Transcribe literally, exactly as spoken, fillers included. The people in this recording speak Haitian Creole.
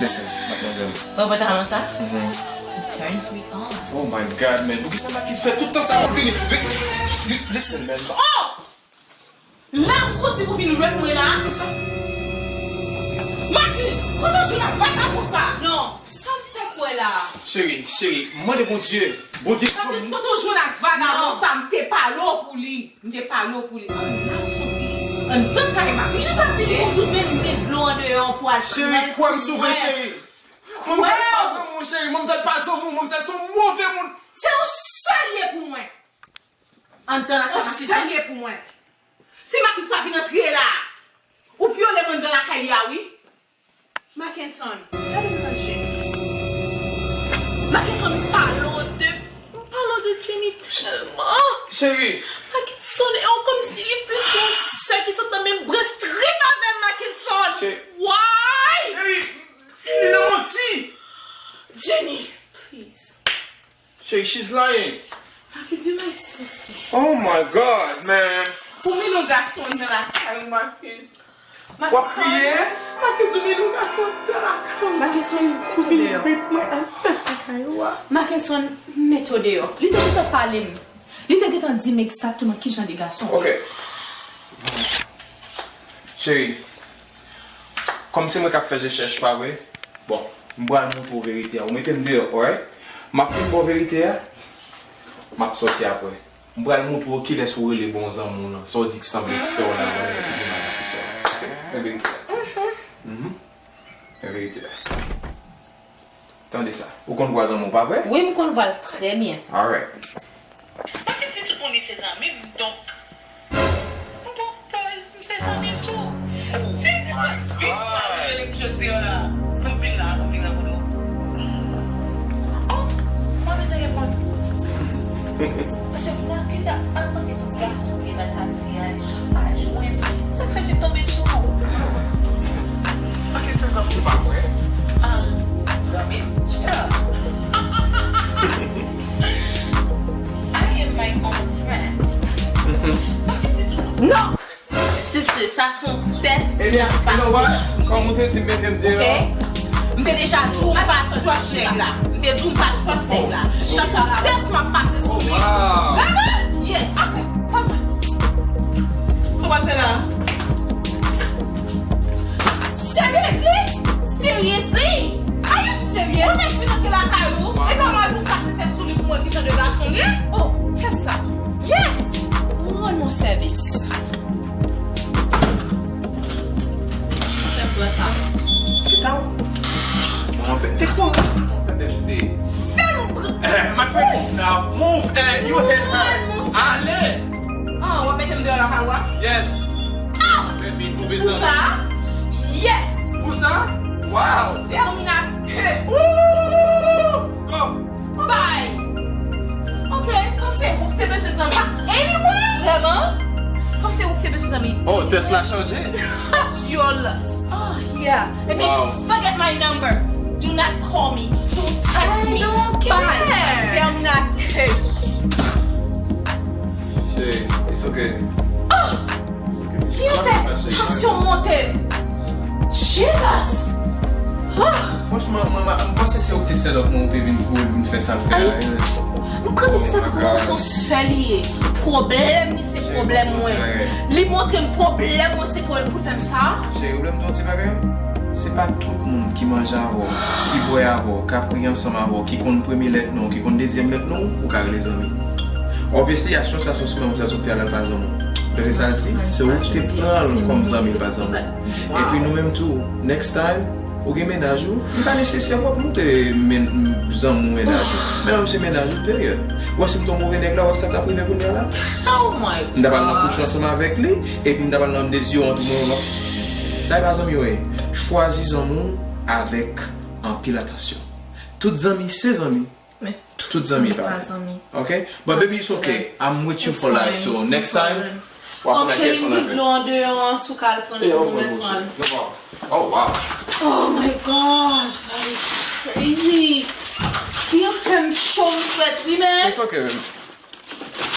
Listen, mademoiselle. Mwen pa ta sa? It turns me on. Oh my God, man. Poukisa Makis fè tout tan sa pou l vini? Listen, man. Oh! La ou soti pou vin rep mwen la? Makis, kote w jwenn ak vagabon sa? Non, sa m fè kwè la? Cheri, cheri, mande Bondye. Bondye. Makis, kote w jwenn ak vagabon sa? M te pale w pou li. M te pale w pou li. An la ou soti. Anndan kay Makis. M jis ap vini pou di w men m te dlo andeyò pou al. Cheri, kwè m sou mwen, cheri. Manmzèl pa zanmi w, cheri. Manmzèl pa zanmi w. Manmzèl se yon move moun. Se yon sèl ye pou mwen. Anndan lakay Makis. Yon sèl ye pou mwen. Si Makis pa vin antre la, ou vyole m anndan lakay li a, wi. Mackenson, gade m nan je. Mackenson, m pale w de, m pale w de Jenny tèlman. Cheri. Mackenson, e w kòmsi li plis ke yon sè ki sot nan menm branch trip avè m, Mackenson. Cheri. Why? Cheri, li nan manti. Jenny, please. Cheri, she's lying. Marcus, you my sister. Oh my God, man. Ou vin yon gason nan lakay ou, Marcus. W ap kriye? Marcus, ou vin yon gason nan lakay ou. Mackenson, ou vin rape mwen anndan lakay ou a. Mackenson, mete w deyò. Li te gentan pale m. Li te gentan di m egzakteman ki jan de gason ou ye. Ok. Cheri, kòm se mwen k ap fè rechèch, pa vre? Bon, m pral montre w verite a. Ou mete m deyò, alright? M ap fin ba w verite a, m ap sòti apre. M pral montre w kilès ou rele bon zanmi w lan. Sa w di k sanble sè w la, mwen menm ki pi mal pase sè w la. Ok? Men verite a. Mhm. Men verite a. Tande sa. Ou konn vwa zanmi w, pa vre? Wi, m konn vwa l trè byen. Alright. Paske si tout moun li se zanmi m, donk, m pran pòz, m se zanmi l tou. Se vin vin pale rele m jodi a la, pou m vin la, pou m vin rankontre w. Oh, mwen bezwen reponn. Paske Marcus ap, ap rantre tout gason ki nan katye a, li jis pa jwenn. Sa k fè l vin tonbe sou ou? Marcus se zanmi w, pa vre? Ah, zanmi m? Yeah. I am my own friend. Non! Sisi, sa se yon tès. Ebyen, you know what? Kòm ou te di m mete m deyò. Ok? M te deja di w m pa trust nèg la. M te di w m pa trust nèg la. Sa se yon tès m ap pase sou li. Wow. Yes. So w ap fè la? Seriously? Seriously? Are you serious? Ou nèk vin antre lakay ou, e nòmal pou m pase tès sou li pou m wè ki jan de gason l ye? Oh, tès sa. Yes! Rann mwen sèvis. Fè m pran sa. Kita w. Mwen te konnen w te. Fè m pran. Eh, my friend, move now. Move, eh, you hit her. Ale. Ah, w ap mete m deyò lakay ou a? Yes. Out! Baby, move. Pou sa? Yes! Pou sa? Wow! Fèmen ke. Woo! Go! Bye! Ok, kòm se ou ki te bezwen zanmi. Anyway! Vrèman? Kòm se ou ki te bezwen zanmi. Oh, tès la chanje. That's your loss. Oh, yeah. Baby, forget my number. Do not call me. Don't text me. I don't care. Bye. Fèmen ke. Cheri, it's okay. Oh! It's okay. Li fè tansyon monte m. Jesus! Oh! Franchman, mwen, mwen, m panse se ou ki te sèl ak mwen, ou te vin kouri, vin fè sa l fè a. M konn se tankou se yon sè li ye. Pwoblèm li se pwoblèm mwen. Li montre m pwoblèm mwen se pwoblèm pou l fè m sa. Cheri, ou vle m di w yon ti bagay? Se pa tout moun ki manje avè w, ki bwè avè w, k ap ri ansanm avè w, ki konn premye lèt non w, ki konn dezyèm lèt non w, ou ka rele zanmi. Obviously, aksyon sa sou sou manmzèl Sofia la, l pa zanmi w. Dapre sa l di, se ou ki te pran l kòm zanmi, l pa zanmi w. Epi nou menm tou, next time, ou gen mennaj ou, li pa nesesè pou w ap montre men-, zanmi w mennaj ou. Mennaj ou se mennaj ou, peryòd. Ou wè si m te yon move nèg la, ou wè sa k ap rive kounye a la? Oh my God. M ta pral nan kouch ansanm avèk li, epi m ta pral nan dezi yo an tou moun. Sa e pa zanmi yo ye. Chwazi zanmi w avèk anpil atansyon. Tout zanmi se zanmi. Men tout zanmi pa zanmi. Ok? But baby, it's okay. I'm with you for life. So next time, w ap pran kèk fon avè. Cheri, m gen dlo andeyò an, si w ka al pran l pou mwen, pran l. Oh, wow. Oh my God, that is crazy. Fi an fè m cho, m frèt, wi, men. It's okay, baby.